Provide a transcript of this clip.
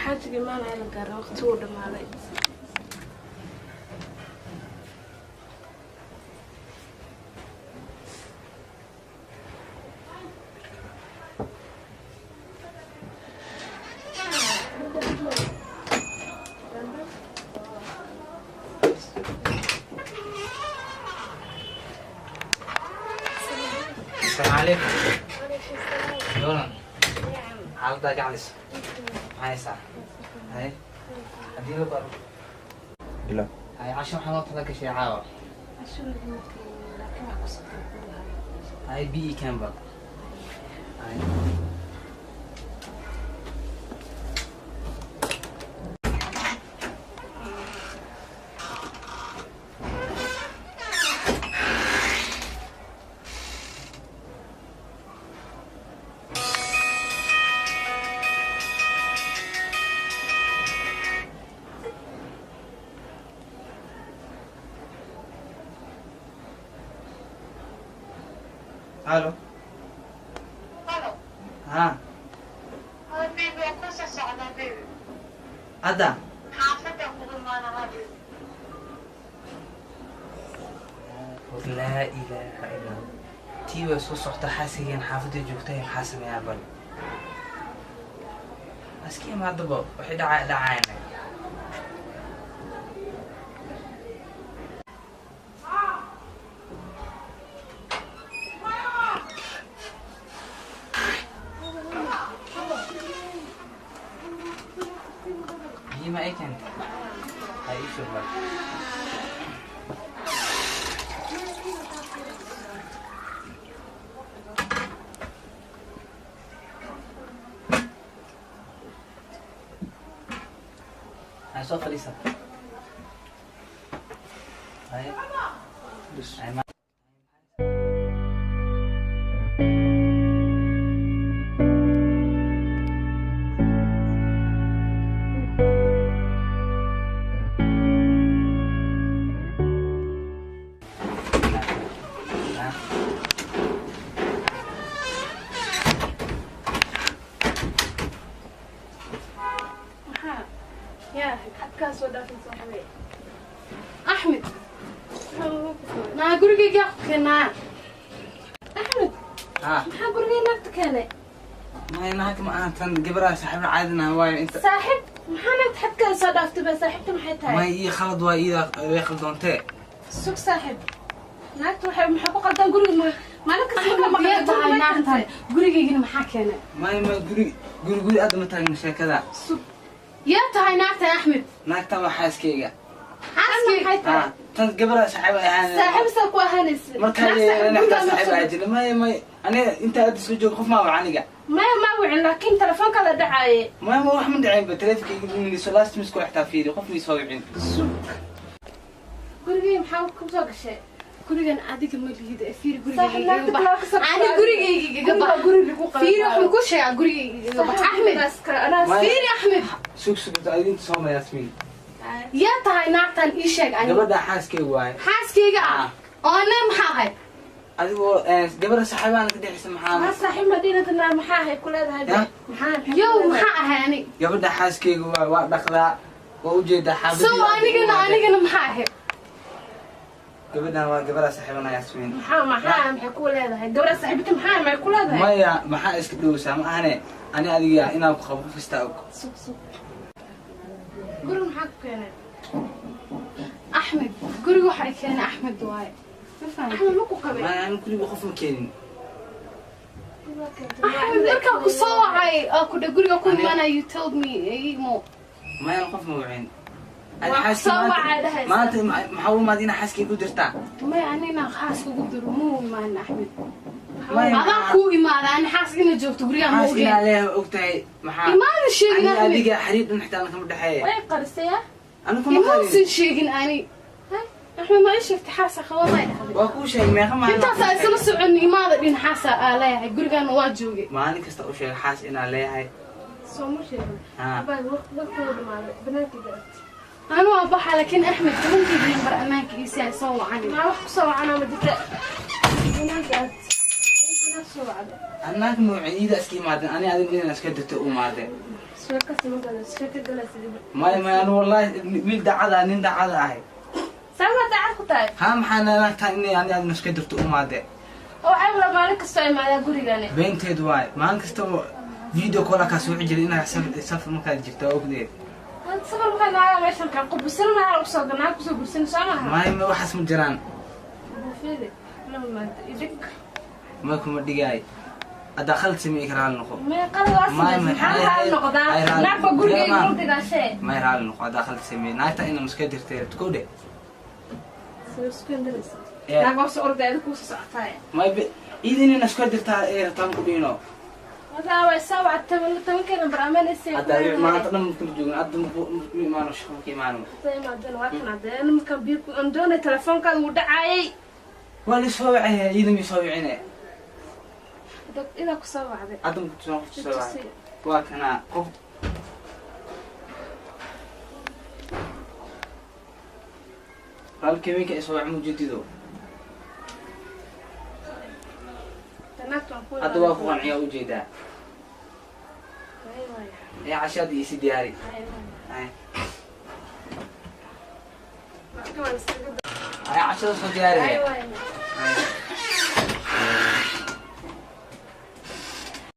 Xaajiga imaanaya la gaaray waqti wuu dhamaaday. السلام عليكم. يولا xaaladdaa gaclayso maxaa haysaa? Hay, haddii la baro Bilo. Hay, casho waxaa noo tala gashay caawa. Hay, bi keenba. Hay. Halo. Halo. Ha. Hoi baby, waan kusoo socdaa baby. Hadda. Xaafadda kugu imaanaa baby. Laa ilaaha illa Allah. Tii way soo socota xaasigeen xaafadda joogtay, maxaa sameeyaa? Bal iska imaadaba, waxay dhacay dhacayna. Biyo ma ay keentay? Ha ii shub bal. Hay, soo fadhiisa. Hay. Hay. Maxaa yaa xadkaa soo dhaafin saaxiibey? Axmed, naa gurigaygaa ku keenaa. Axmed. Ha. Maxaa gurigay naagta keenay? May, naag ma ahan, tan gabaraa saaxiib caadina waayo inta. Saaxiib maxaa? Naagta xadkaa soo dhaaftay ba, saaxiibta maxay tahay? May, ii khalad waa, iida way khaldoontee. Sug saaxiib, naagta waxay maxay ku qaldaan guriga maalin kasta markaa Maxay maqlay tahay guriga naagtan? Gurigaygana maxaa keenay? May, may, guri guri guri aad ma taagna sheekada. Sug. Yaa tahay naagtan, Axmed? Naagtan waa xaaskeyga. Xaaskeyga? Maxay Ha. tahay? Tan gabaraa saaxiib ay ahaan. Saaxiib saa ku ahaanaysa? Markaa naagtaa saaxiib ahaa jira. May, may, aniga intaa aad isku joogo qof maa wac aniga. Maya, ma wicin, laakiin telefoonka la dhacaaye. May, ma wax ma dhicin ba, taleefonkayga so last miss ku xitaa fiiri, qof ma soo wicin. Sug, gurigay maxaa ku soo gashay? Gurigan adiga ma lihid ee fiiri. Saaxiib, Gurigayga naagta iga bax. kale ka soo Ani gurigayga iga bax. Guri lagu qabay. Fiiri, waxaan ku sheegaa, gurigayga iga bax, Axmed. Maya. Fiiri, Axmed. Sug, sug, idinta soo ma Yasmiin. Yaa tahay naagtan? Ii sheeg ani. Gabadha xaaskeyga waaye. Xaaskeyga ah oo anna maxaa ahay? Adigoo gabadha saaxiibaan ka dhexaysa maxaa? Ma saaxiib madiinada naa maxaa ahay ku leedahay? Ya? Maxaa Yow, maxaa ahay ani? Gabadha xaaskeyga waaye, waa dhaqdaa, waa ujeedaa xaafadii. So anigana maxaa ahay? Gabadhan waa gabadha saaxiibana, Yasmiin. Maxaa maxay ku leedahay gabadha saaxiibta? Maxay ku leedahay? Maya, maxaa iska dhowsaa? Ma ahane, ani adiga inaan ku qabo qof kasta og. Sug, sug, guriga maxaa ku keenay? Axmed, guriga waxay keenay Axmed waaye, ma fahamtay? Axmed ma ku qabay? Maya, ani kuliba qof ma keenin. Axmed, markaa ku soo wacay oo ku dhe guriga ku imaanaya, you told me imo. Mayan, qof ma wicin. Waa ku soo wacay dhahaysa. Maanta maxaa u imaad inaa xaaskii ku dirtaa? Maya, anina xaas kugu diro ma imaan, Axmed. Maya. Adaa kuu imaada, ani xaas ina joogto gurigaa ma xaas inaa ogeen. Leeyahay, ogtahay maxaa? Imaada sheegin, aniga Axmed. Adiga xiriir dhan xitaa kama dhexeeya. Way qarisaya. Anigu kuma qarin. Imausan sheegin ani. Axmed, ma ii sheegtay xaasa qaba? May dhahday. Waa kuu sheegay meeqa maalin. Intaasaa isla socon, imaada dhin xaasa aa leeyahay, gurigaana waa joogay. Maalin kasta u sheegay xaas inaa leeyahay. Soo ma sheegin? Ha. Abaa, waqtigu dhamaaday, banaankayga aad. Anu waa baxa, laakiin Axmed, 10-keyga lambar ammaanka ii si ay soo wacan. Maa wax kusoo wacanaa ma jirta, banaanka aad anaa soo wacday. Annaga mawcin, iida iska imaadeen. Ani adiga inaan iska dirto u imaadeen. Sheeko siman sheeko galaysa. Maya, maya, anu wallahi wiil daacada ah, nin daacada ahay. Saama daacad ku tahay? Ha, maxaa naagtaa inay ani adina iska dirto u imaadeen? Oo waxay la maalin kastoo imaadaa gurigani. Beenteed waay. Maalin kasta oo video call kaa soo wici jiray inaa safar markaad jirta, waa ogdeed. Hadda safar maxay naagaa meeshan kaa qubusana naa usoo ganaa kusoo gursana, soo maha? Maya, ma waxaas ma jiraan. Buufeede lama maanta idig. Ma kuma dhigaay. Haddaa khalad sameey, ka raali noqo. Mee qalad waa Maya, samaysan maya, maxaa raali noqdaa? ay, raali Naag baa gurigayga noqo. u dhigaashee. May, raali noqo haddaa khalad sameey. Naagta inaa iska dirtay ko dhe. Soo isku indalaysa. Ee. Naag waa soo orday, adiga kuusoo socotaay. May, iida inay iska dirtaa ee rabtaan ku dhino. Wadaa way soo wactay 10-kii lambar amanaysa. Hadda maanta dhan kula joogin, hadda ma imaano, shaqo ka imaano. Imaadeen, waa kan cadeen markaan biyo ku aan doonay telefoonkaada wuu dhacaayay. Waa la soo wacay, iida mi soo wicine. Idaa ku soo wacday. Hadda ma kusoo soo wacay? Waa kanaa qof. Halka isoo wac mujadido. Hadda waa ku qanciyaa, ujeedaa. Ee cashaada isi diyaari. Ay, ay, cashada soo diyaari.